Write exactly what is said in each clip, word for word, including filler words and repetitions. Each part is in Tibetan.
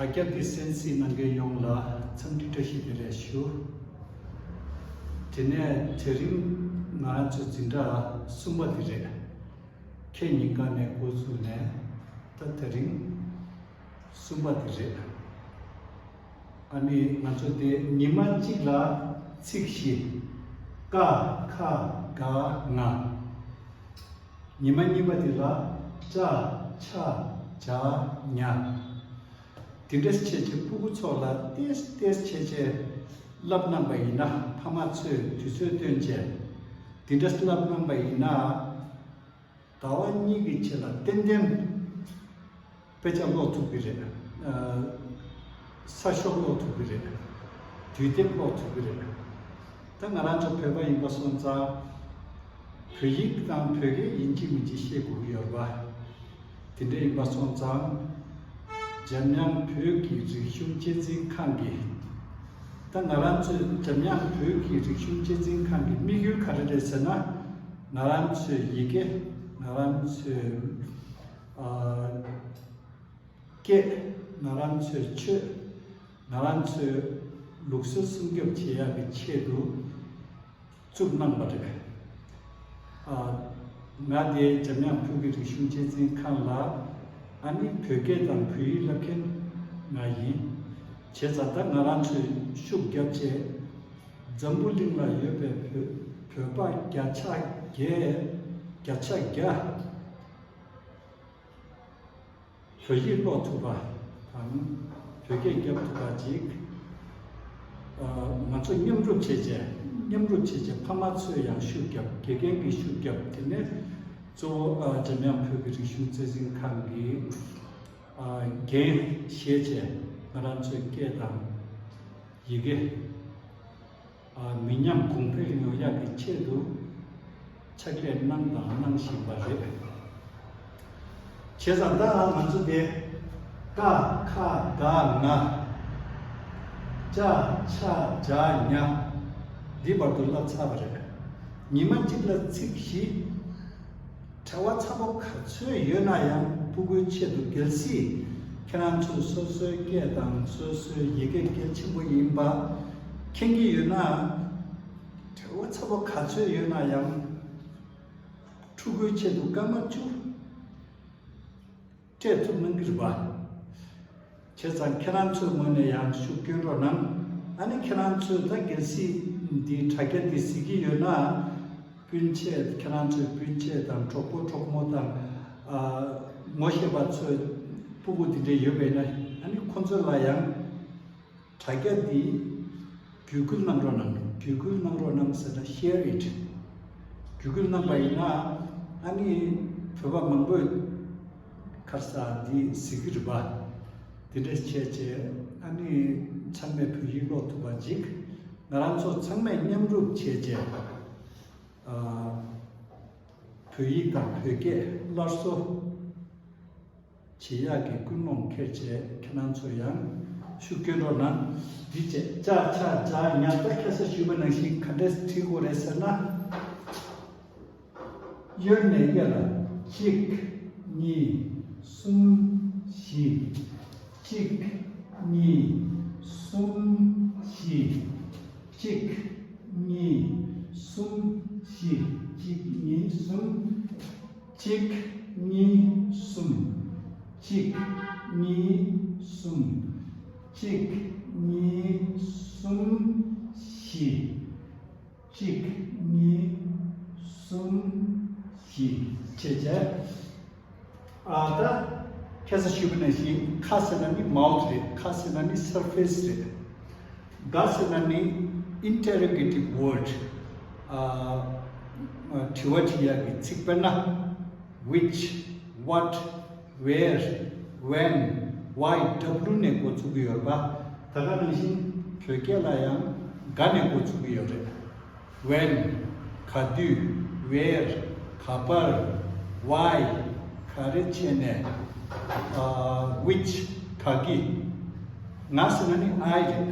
དྲ་རྒྱ་འདི་གསན་གཟིགས་གནང་མཁན་ཡོངས་ལ་འཚམས་འདྲི་བཀྲ་ཤིས་བདེ་ལེགས་ཞུ། དེ་ནས་དེ་རིང་ང་རང་ཚོའི་འཛིན་གྲྭ་གསུམ་པ་འདི་རེད། ཁ་ཉིན་གང་ནས་འགོ་བཙུགས་ནས་ད་དེ་རིང་གསུམ་པ་འདི་རེད། ཨ་ནི་ང་ཚོ་དེ་ཉི་མ་གཅིག་ལ་ཚིག་བཞི། ཀ་ཁ་ག་ང་། ཉི་མ་གཉིས་པ་དེ་ལ་ཅ་ཆ་ཇ་ཉ། དེ་འདྲ་བྱས་བྱས་སྤུ་གུ་ཚོ་ལ་ཏེས་ཏེས་བྱས་བྱས་བསླབ་གནང་པ་ཡིན་ན། ཕ་མ་ཚོས་དུས་ཚོད་བཏོན་བྱས་དེ་འདྲ་བསླབ་གནང་པ་ཡིན་ན། ཟླ་བ་གཉིས་ཀྱི་རྗེས་ལ་ཏན་ཏན་དཔེ་ཆ་ཀློག་ཐུབ་ཀྱི་རེད། ཨ། གསར་ཤོག་ཀློག་ཐུབ་ཀྱི་རེད། དུས་དེབ་ཀློག་ཐུབ་ཀྱི་རེད། ད་ང་རང་ཚོ་བོད་པ་ཡིན་པ་སོང་ཙང་། བོད་ཡིག་དང་བོད་སྐད་ཡིན་གཅིག་མིན་གཅིག་ཤེས་དགོས་ཀྱི་ཡོད་རེད་པ། དེ་འདྲ་ཡིན་པ་སོང་ཙང་། འཇམ་དབྱངས་བོད་ཀྱི་རིག་གཞུང་གཅེས་འཛིན་ཁང་གི། ད་ང་རང་ཚོའི་འཇམ་དབྱངས་བོད་ཀྱི་རིག་གཞུང་གཅེས་འཛིན་ཁང་གི་དམིགས་ཡུལ་ག་རེ་རེད་ཟེར་ན། ང་རང་ཚོའི་ཡི་གེ། ང་རང་ཚོའི། ཨ། སྐད། ང་རང་ཚོའི་ཆོས། ང་རང་ཚོའི་ལུགས་སྲོལ་སྲུང་སྐྱོབ་བྱེད་ཡག་གི་ཆེད་དུ་བཙུགས་གནང་བ་རེད། ཨ། ང་དེ་འཇམ་དབྱངས་བོད་ཀྱི་རིག་གཞུང་གཅེས་འཛིན་ཁང་ལ། ཨ་ནི་བོད་སྐད་དང་བོད་ཡིག་བསླབ་མཁན་ང་ཡིན། བྱས་ཙང་ད་ང་རང་ཚོས་ཤུགས་བརྒྱབ་བྱས། འཛམ་བུ་གླིང་ལ་ཡོད་པའི་བོད་བོད་པ་བརྒྱ་ཆ་བརྒྱད། བརྒྱ་ཆ་བརྒྱ། བོད་ཡིག་ཀློག་ཐུབ་པ་དང་། བོད་སྐད་རྒྱབ་ཐུབ་པ་ཅིག། ཨ། ང་ཚོ་མཉམ་རུབ་བྱས་བྱས། མཉམ་རུབ་བྱས་བྱས་ཕ་མ་ཚོས་ཡང་ཤུགས་རྒྱབ། དགེ་རྒན་གྱིས་ཤུགས་རྒྱབ། དེ་ནས་གཙོ་བོ། ཨ། འཇམ་དབྱངས་བོད་ཀྱི་རིག་གཞུང་གཅེས་འཛིན་ཁང་གི། ཨ། འགན་བཞེས་བྱས་ང་རང་ཚོའི་སྐད་དང་ཡི་གེ། ཨ། མི་ཉམས་གོང་འཕེལ་ཡོང་ཡག་གི་ཆེད་དུ་ཕྱག་ལས་གནང་དང་གནང་བཞིན་པ་རེད། བྱས་ཙང་ད་ང་ཚོ་དེ་ཀ་ཁ་ག་ང་། ཅ་ཆ་ཇ་ཉ། འདི་བར་དུ་བསླབ་ཚར་བ་རེད། ཉི་མ་གཅིག་ལ་ཚིག་བཞི། བྲེལ་བ་ཚ་པོ་ག་ཚོད་ཡོད་ན་ཡང་སྤུ་གུའི་ཆེད་དུ། གལ་སྲིད་ཁྱེད་རང་ཚོས་སོ་སོའི་སྐད་དང་སོ་སོའི་ཡི་གེ་གལ་ཆེན་པོ་ཡིན་པ་མཁྱེན་གྱི་ཡོད་ན། བྲེལ་བ་ཚ་པོ་ག་ཚོད་ཡོད་ན་ཡང་ཕྲུ་གུའི་ཆེད་དུ་སྐར་མ་བཅུ་སྤྲད་ཐུབ་གནང་གི་རེད་པ། བྱས་ཙང་ཁྱེད་རང་ཚོའི་ངོས་ནས་ཡང་ཤུགས་སྐྱོན་རོགས་གནང་། ཨ་ནི་ཁྱེད་རང་ཚོས་ད་གལ་སྲིད་འདི་དྲ་རྒྱ་འདི་གཟིགས་ཀྱི་ཡོད་ན། སྤུན་མཆེད། ཁྱེད་རང་ཚོའི་སྤུན་མཆེད་དང་གྲོགས་པོ་གྲོགས་མོ་དང་། ཨ། ངོ་ཤེས་པ་ཚོའི་སྤུ་གུ་འདི་འདྲས་ཡོད་པས་ན། ཨ་ནི་ཁོ་ཚོ་ལ་ཡང་དྲ་རྒྱ་འདི་བརྒྱུད་སྐུལ་གནང་རོགས་གནང་། བརྒྱུད་སྐུལ་གནང་རོགས་གནང་ཟེར་ན། Share it། བརྒྱུད་སྐུལ་གནང་པ་ཡིན་ན། ཨ་ནི་བོད་པ་མང་པོས་ག་རེ་ཟེར་འདི་གཟིགས་ཀྱི་རེད་པ། དེ་འདྲས་བྱས་བྱས་ཨ་ནི་ཚང་མས་བོད་ཡིག་ཀློག་ཐུབ་པ་ཅིག། ང་རང་ཚོ་ཚང་མས་མཉམ་རུབ་བྱས་བྱས། ཨ། བོད་ཡིག་དང་བོད་སྐད་སླར་གསོ་བྱེད་ཡག་གི་ཀུན་སློང་འཁྱེར་བྱས་ཁྱེད་རང་ཚོ་ཡང་ཤུགས་སྐྱོན་རོགས་གནང་། འདི་བྱས། ཅ་ཆ་ཇ་ཉ། ད་ཁ་སང་ཞུས་པ་ནང་བཞིན་ག་འདྲས་བྲིས་དགོས་རེད་ཟེར་ན། གཡོན་ནས་གཡས་ལ། གཅིག་གཉིས། གསུམ། བཞི། གཅིག་གཉིས། གསུམ། བཞི། གཅིག་གཉིས། གསུམ། བཞི། གཅིག་གཉིས། གསུམ། གཅིག་གཉིས། གསུམ། གཅིག་གཉིས། གསུམ། གཅིག་གཉིས། གསུམ། བཞི། གཅིག་གཉིས། གསུམ། བཞི། བྱས་བྱས། ཨ། ད་ཁ་སང་ཞུས་པ་ནང་བཞིན་ཁ་ཟེར་ན་ནི་mouth རེད། ག་ཟེར་ན་ནི་surface རེད། ག་ཟེར་ན་ནི་interrogative word། ཨ། དྲི་བ་དྲི་ཡག་གི་ཚིག། དཔེར་ན། Which, what, where, when, why། W ནས་འགོ་ཚུགས་ཀྱི་ཡོད་རེད་པ། ད་ག་ནང་བཞིན་བོད་སྐད་ལ་ཡང་ག་ནས་འགོ་ཚུགས་ཀྱི་ཡོད་རེད། When། ག་དུས། Where། ག་པར། Why། ག་རེ་བྱས་ནས། ཨ། Which། ག་གི། ང་ཟེར་ན་ནི་I རེད།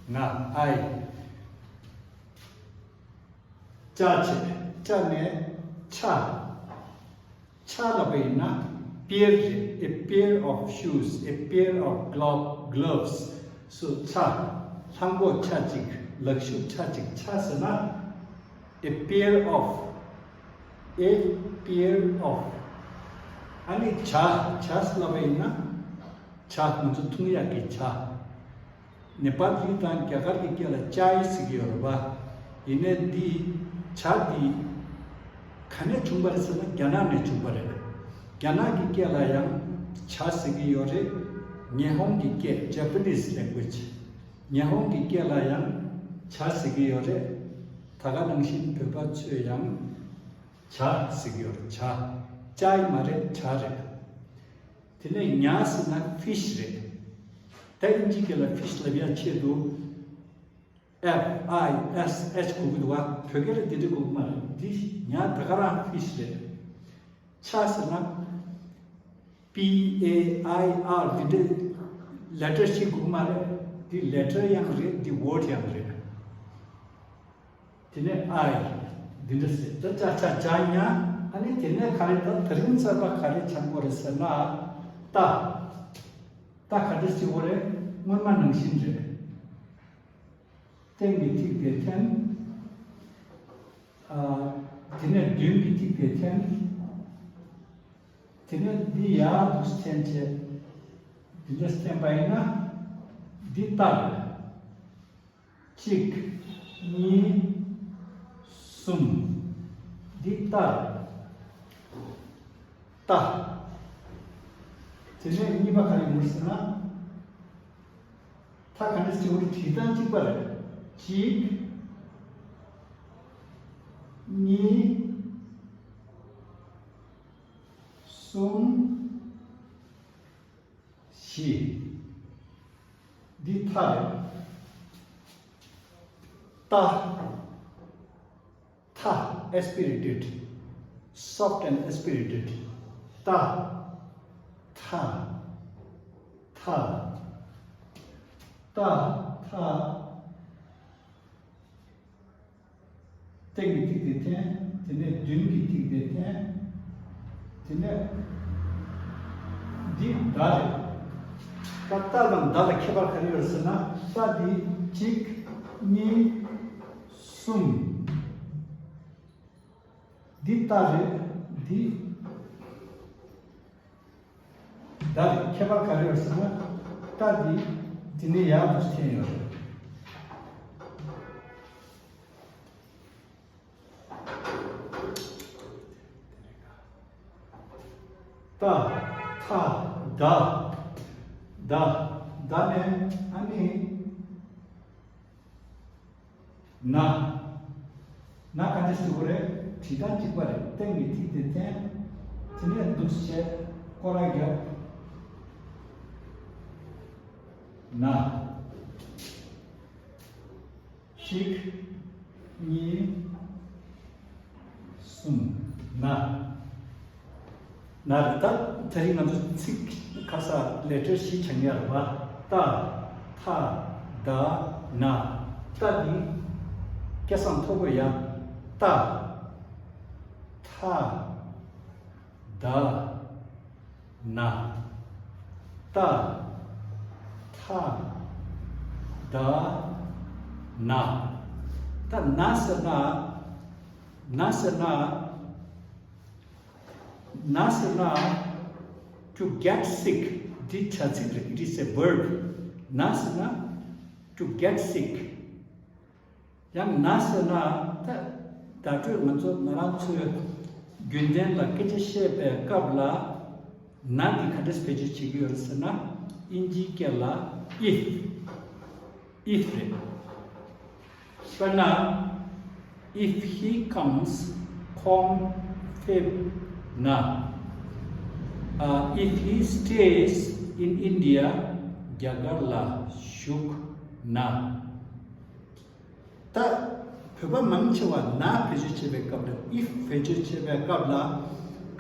ང་། I། ཅ་བྱས། ཅ་ནས་ཆ། ཆ་ལབ་པ་ཡིན་ན། pair རེད། A pair of shoes, a pair of glove, gloves. སོ་ཆ། ལྷམ་གོག་ཆ་གཅིག་ལག་ཤུབས་ཆ་གཅིག་ཆ་ཟེར་ན། A pair of, a pair of. ཨ་ནི་ཇ། ཇ་ཟེར་ལབ་པ་ཡིན་ན། ཇ་ང་ཚོ་འཐུང་ཡག་གི་ཇ། ནེ་པཱལ་རིགས་དང་རྒྱ་གར་གྱི་སྐད་ལ་ཅའི་ཟེར་གྱི་ཡོད་རེད་པ། ཡིན་ནའི་འདི་ཇ་འདི་ག་ནས་བྱུང་པ་རེད་ཟེར་ན་རྒྱ་ནག་ནས་བྱུང་པ་རེད། རྒྱ་ནག་གི་སྐད་ལ་ཡང་ཇ་ཟེར་གྱི་ཡོད་རེད། ཉི་ཧོང་གི་སྐད། Japanese language. ཉི་ཧོང་གི་སྐད་ལ་ཡང་ཇ་ཟེར་གྱི་ཡོད་རེད། ད་ག་ནང་བཞིན་བོད་པ་ཚོས་ཡང་ཇ་ཟེར་གྱི་ཡོད་རེད། ཇ། ཅའི་མ་རེད། ཇ་རེད། དེ་ནས་ཉ་ཟེར་ན་ཕིཤ་རེད། ད་ཨིན་ཇི་སྐད་ལ་ཕིཤ་ལབ་ཡ་ཆེད་དུ་F I S H དགོས་ཀྱི་འདུག་ག་བོད་སྐད་ལ་དེ་འདྲ་དགོས་ཀྱི་མ་རེད། འདི་ཉ་ད་ག་རང་ཕིཤ་རེད། ཇ་ཟེར་ན་P A I R འདི་འདྲ་ལེ་ཊར་ཞིག་དགོས་ཀྱི་མ་རེད། འདི་ལེ་ཊར་ཡང་རེད། འདི་ཝར་ཌི་ཡང་རེད། དེ་ནས་ཨའི། འདི་འདྲ་ཟེར། ད་ཅ་ཆ་ཇ་ཉ། ཨ་ནི་དེ་ནས་ག་རེ། ད་དེ་རིང་གསར་པ་ག་རེ་ཆགས་ཀྱི་ཡོད་རེད་ཟེར་ན། ཏ། ཏ་ག་འདྲ་ཞིག་ཡོད་རེད། སྔོན་མ་ནང་བཞིན་རེད། སྟེང་གི་ཐིག་དེ་འཐེན། ཨ། དེ་ནས་མདུན་གྱི་ཐིག་དེ་འཐེན། དེ་ནས་འདི་ཡར་འདུག་སེ་འཐེན་བྱས། འདི་འདྲ་འཐེན་པ་ཡིན་ན། འདི་ཏ་རེད། གཅིག་གཉིས། གསུམ། འདི་ཏ་རེད། ཏ། དེ་ནས་གཉིས་པ་ག་རེ་ཡོང་གི་ཟེར་ན། ཐ་ག་འདྲ་ཞིག་ཡོད་རེད། བྲིས་སྟངས་གཅིག་པ་རེད། གཅིག་གཉིས། གསུམ། བཞི། འདི་ཐ་རེད། ཏ། ཐ། Aspirated, soft and aspirated. ཏ། ཐ། ཐ། ཏ། ཐ། སྟེང་གི་ཐིག་དེ་འཐེན། དེ་ནས་མདུན་གྱི་ཐིག་དེ་འཐེན། དེ་ནས་འདི་ཏ་རེད། ད་ཏ་དང་ཏ་ལ་ཁྱད་པར་ག་རེ་ཡོད་ཟེར་ན། ཏ་འདི་གཅིག་གཉིས། གསུམ། འདི་ཏ་རེད། འདི་ཏ་རེད། ཁྱད་པར་ག་རེ་ཡོད་ཟེར་ན། ཏ་འདི་འདི་ནས་ཡར་དུ་འཐེན་ཡོད་རེད། ཏ། ཐ། ད། ད། ད་ནས་ཨ་ནི། ན། ན་ག་འདྲ་ཞིག་རེད། བྲིས་སྟངས་གཅིག་པ་རེད། སྟེང་གི་ཐིག་དེ་འཐེན། དེ་ནས་འདུག་སེ་བྱས་སྐོར་ར་རྒྱབ། ན། གཅིག་གཉིས། གསུམ། ན། ན་རེད། ད་དེ་རིང་ང་ཚོ་ཚིག་ཁ་ས་ལེ་ཊར་བཞི་ཆགས་ཡ་རེད་པ། ཏ། ཐ། ད། ན། ཏ་འདི་སྐད་གསང་མཐོ་པོ་ཡ། ཏ། ཐ། ད། ན། ཏ། ཐ། ད། ན། ད་ན་ཟེར་ན། ན་ཟེར་ན། ན་ཟེར་ན། To get sick འདི་བྱ་ཚིག་རེད། It is a verb. ན་ཟེར་ན། To get sick. ཡང་ན་ཟེར་ན། ད་བརྡ་སྤྲོད་ང་ཚོ་ང་རང་ཚོའི་རྒྱུན་ལྡན་ལ་སྐད་ཆ་བཤད་པའི་སྐབས་ལ་ན་འདི་ག་འདྲས་བེད་སྤྱོད་བྱེད་ཀྱི་ཡོད་རེད་ཟེར་ན། ཨིན་ཇིའི་སྐད་ལ་if, if རེད། དཔེར་ན། If he comes, ཁོང་ཕེབས་ན། ཨ། If he stays in India, རྒྱ་གར་ལ་བཞུགས་ན། ད་བོད་པ་མང་ཆེ་བ་ན་བེད་སྤྱོད་བྱེད་པའི་སྐབས་ལ། if བེད་སྤྱོད་བྱེད་པའི་སྐབས་ལ་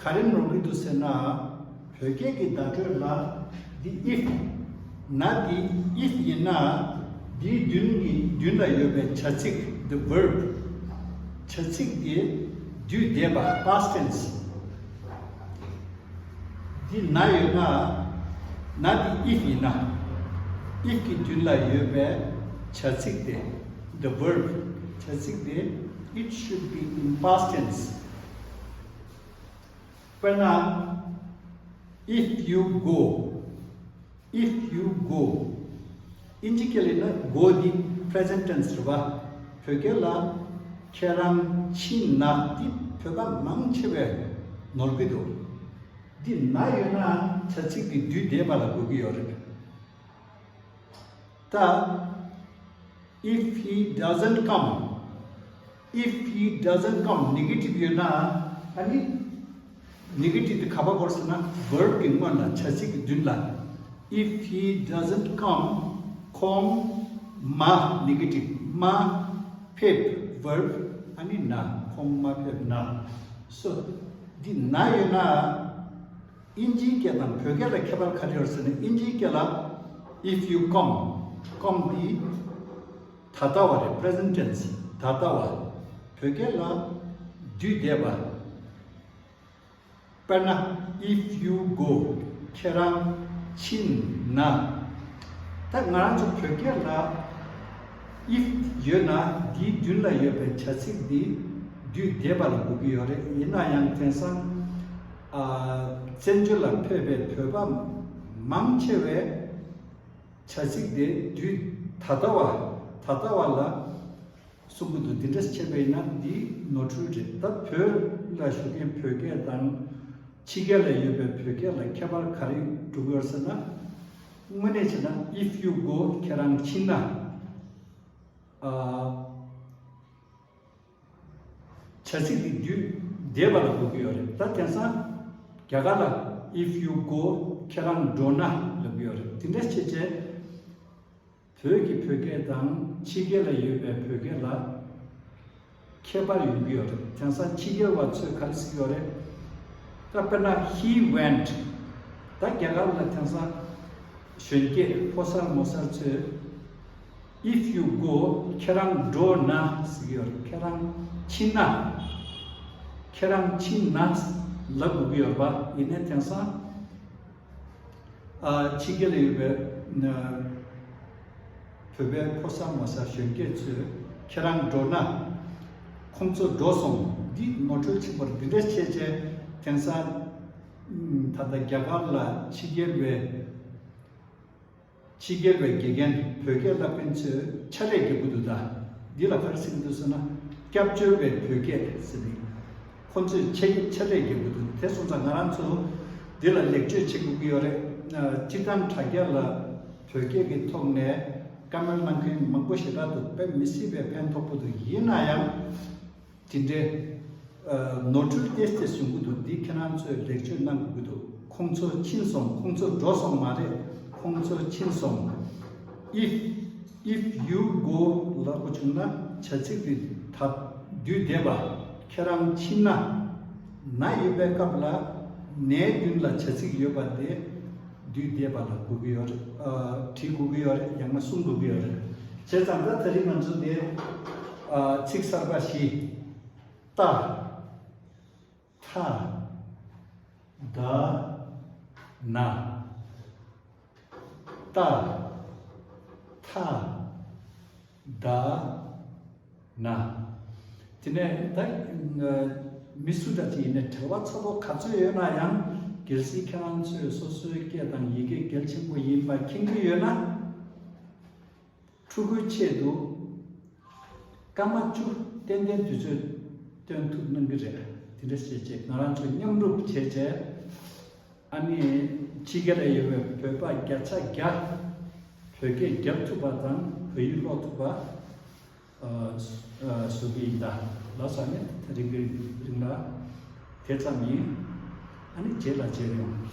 ག་རེ་ནོར་གྱི་འདུག་ཟེར་ན། བོད་སྐད་ཀྱི་བརྡ་སྤྲོད་ལ་འདི་if། ན་འདི་if ཡིན་ན། འདིའི་མདུན་གྱི་མདུན་ལ་ཡོད་པའི་བྱ་ཚིག the verb བྱ་ཚིག་དེ་དུས་འདས་པ past tense། འདི་ན་ཡོད་ན། ན་འདི་if ཡིན་ན། if གི་མདུན་ལ་ཡོད་པའི་བྱ་ཚིག་དེ། the verb བྱ་ཚིག་དེ། it should be in past tense. དཔེར་ན། if you go, if you go. ཨིན་ཇི་སྐད་ལ་ན་go འདི་present tense རེད་པ། བོད་སྐད་ལ་ཁྱེད་རང་ཕྱིན་ན་འདི་བོད་པ་མང་ཆེ་བས་ནོར་གྱི་འདུག་འདི་ན་ཡོད་ན་བྱ་ཚིག་འདི་དུས་འདས་པ་ལ་གོ་གི་ཡོད་རེད། ད། If he doesn't come, if he doesn't come, negative ཡོད་ན། ཨ་ནི་negative དེ་ག་པར་འགོར་ཟེར་ན། verb གི་སྔོན་ལ་བྱ་ཚིག་གི་མདུན་ལ། If he doesn't come, ཁོང་མ་negative མ་ཕེབས། verb ཨ་ནི་ན། ཁོང་མ་ཕེབས་ན། so འདི་ན་ཡོད་ན། ཨིན་ཇིའི་སྐད་དང་བོད་སྐད་ལ་ཁྱད་པར་ག་རེ་ཡོད་ཟེར་ན། ཨིན་ཇིའི་སྐད་ལ་if you come, come འདི་ད་ལྟ་བ་རེད། present tense ད་ལྟ་བ། བོད་སྐད་ལ་དུས་འདས་པ། དཔེར་ན། if you go ཁྱེད་རང་ཕྱིན་ན། ད་ང་རང་ཚོ་བོད་སྐད་ལ་if ཡོད་ན་འདིའི་མདུན་ལ་ཡོད་པའི་བྱ་ཚིག་འདི་དུས་འདས་པ་ལ་གོ་གི་ཡོད་རེད། ཡིན་ན་ཡང་དེང་སང་ཨ་བཙན་བྱོལ་ལ་ཕེབས་པའི་བོད་པ་མང་ཆེ་བས་བྱ་ཚིག་དེ་དུས་ད་ལྟ་བ་ད་ལྟ་བ་ལ་གསུང་གི་འདུག་འདི་འདྲ་བྱས་པ་ཡིན་ན་འདི་ནོར་འཁྲུལ་རེད། ད་བོད་ལ་བཞུགས་མཁན་བོད་སྐད་དང་ཕྱི་རྒྱལ་ལ་ཡོད་པའི་བོད་སྐད་ལ་ཁྱད་པར་ག་རེ་འགྲོ་གི་ཡོད་ཟེར་ན། དངོས་གནས་བྱས་ན། if you go ཁྱེད་རང་ཕྱིན་ན། ཨ། བྱ་ཚིག་འདི་དུས་འདས་པ་ལ་གོ་གི་ཡོད་རེད། ད་དེང་སང་རྒྱ་གར་ལ་if you go ཁྱེད་རང་འགྲོ་ན་ལབ་ཀྱི་ཡོད་རེད། དེ་འདྲ་བྱས་བྱས་བོད་ཀྱི་བོད་སྐད་དང་ཕྱི་རྒྱལ་ལ་ཡོད་པའི་བོད་སྐད་ལ་ཁྱད་པར་ཡོང་གི་ཡོད་རེད། དེང་སང་ཕྱི་རྒྱལ་བ་ཚོས་ག་རེ་ཟེར་གྱི་ཡོད་རེད། ད་དཔེར་ན་he went། ད་རྒྱ་གར་ལ་དེང་སང་གཞོན་སྐྱེས་ཕོ་གསར་མོ་གསར་ཚོས་if you go ཁྱེད་རང་འགྲོ་ན་ཟེར་གྱི་ཡོད་རེད། ཁྱེད་རང་ཕྱིན་ན། ཁྱེད་རང་ཕྱིན་ན་ལབ་དགོས་ཀྱི་ཡོད་རེད་པ། ཡིན་ནའི་དེང་སང་ཨ་ཕྱི་རྒྱལ་ལ་ཡོད་པའི་ན་བོད་པའི་ཕོ་གསར་མོ་གསར་གཞོན་སྐྱེས་ཚོས་ཁྱེད་རང་འགྲོ་ན། ཁོང་ཚོ་འགྲོ་སོང་། འདི་ནོར་འཁྲུལ་ཆེན་པོ་རེད། འདི་འདྲ་བྱས་བྱས་དེང་སང་ད་ལྟ་རྒྱ་གར་ལ་ཕྱི་རྒྱལ་བའི་ཕྱི་རྒྱལ་བའི་དགེ་རྒན་བོད་སྐད་བསླབ་མཁན་ཚོས་ཕྱག་ལས་རྒྱག་གི་འདུག་ད་འདི་ལ་ག་རེ་ཟེར་གྱི་འདུག་ཟེར་ན། སྐྱབས་བཅོལ་བའི་བོད་སྐད་ཟེར་ནས་ཁོང་ཚོས་ཕྱག་ཕྱག་ལས་རྒྱག་གི་འདུག་དེ་སོང་ཙང་ང་རང་ཚོ་འདི་ལ་ལེགས་བཅོས་བྱེད་དགོས་ཀྱི་ཡོད་རེད། སྤྱིར་བཏང་དྲ་རྒྱ་ལ་བོད་སྐད་ཀྱི་ཐོག་ནས་བཀའ་མོལ་གནང་མཁན་མང་པོ་ཞེ་དྲག་འདུག་དཔེ་མི་སྲིད་པའི་ཕན་ཐོགས་པོ་འདུག་ཡིན་ན་ཡང་དེ་འདྲའི་ཨ་ནོར་འཁྲུལ་ཏོག་ཙམ་བྱུང་གི་འདུག་འདི་ཁྱེད་རང་ཚོས་ལེགས་བཅོས་གནང་དགོས་ཀྱི་འདུག་ཁོང་ཚོ་ཕྱིན་སོང་། ཁོང་ཚོ་འགྲོ་སོང་མ་རེད། ཁོང་ཚོ་ཕྱིན་སོང་། If if you go ལབ་དགོས་བྱུང་ན་བྱ་ཚིག་འདི་ད་དུས་འདས་པ། ཁྱེད་རང་ཕྱིན་ན། ན་ཡོད་པའི་སྐབས་ལ་ནའི་མདུན་ལ་བྱ་ཚིག་ཡོད་པ་དེ་དུས་འདས་པ་ལ་གོ་གི་ཡོད་རེད། ཨ་བྲིས་དགོས་ཀྱི་ཡོད་རེད། ཡང་ན་གསུང་དགོས་ཀྱི་ཡོད་རེད། བྱས་ཙང་ད་དེ་རིང་ང་ཚོ་འདི་ཨ་ཚིག་གསར་པ་བཞི། ཏ། ཐ། ད། ན། ཏ། ཐ། ད། ན། དེ་ནས་ད་མི་སུ་འདྲ་ཅིག་ཡིན་ནའི་བྲེལ་བ་ཚ་པོ་ག་ཚོད་ཡོད་ན་ཡང་། གལ་སྲིད་ཁྱེད་རང་ཚོས་སོ་སོའི་སྐད་དང་ཡི་གེ་གལ་ཆེན་པོ་ཡིན་པ་མཁྱེན་གྱི་ཡོད་ན། ཕྲུ་གུའི་ཆེད་དུ་སྐར་མ་བཅུ་ཏན་ཏན་དུས་ཚོད་སྟོན་ཐུབ་གནང་གི་རེད། དེ་འདྲ་བྱས་བྱས་ང་རང་ཚོ་མཉམ་རུབ་བྱས་བྱས། ཨ་ནི་ཕྱི་རྒྱལ་ལ་ཡོད་པའི་བོད་པ་བརྒྱ་ཆ་བརྒྱ་བོད་སྐད་རྒྱབ་ཐུབ་པ་དང་བོད་ཡིག་ཀློག་ཐུབ་པ་ཨ་ཨ་བཟོ་གི་ཡིན། ད་ལགས་སོ། ཨ་ནི་དེ་རིང་གི་རིང་ལ་དེ་ཙམ་ཡིན། ཨ་ནི་རྗེས་ལ་མཇལ་ཡོང་།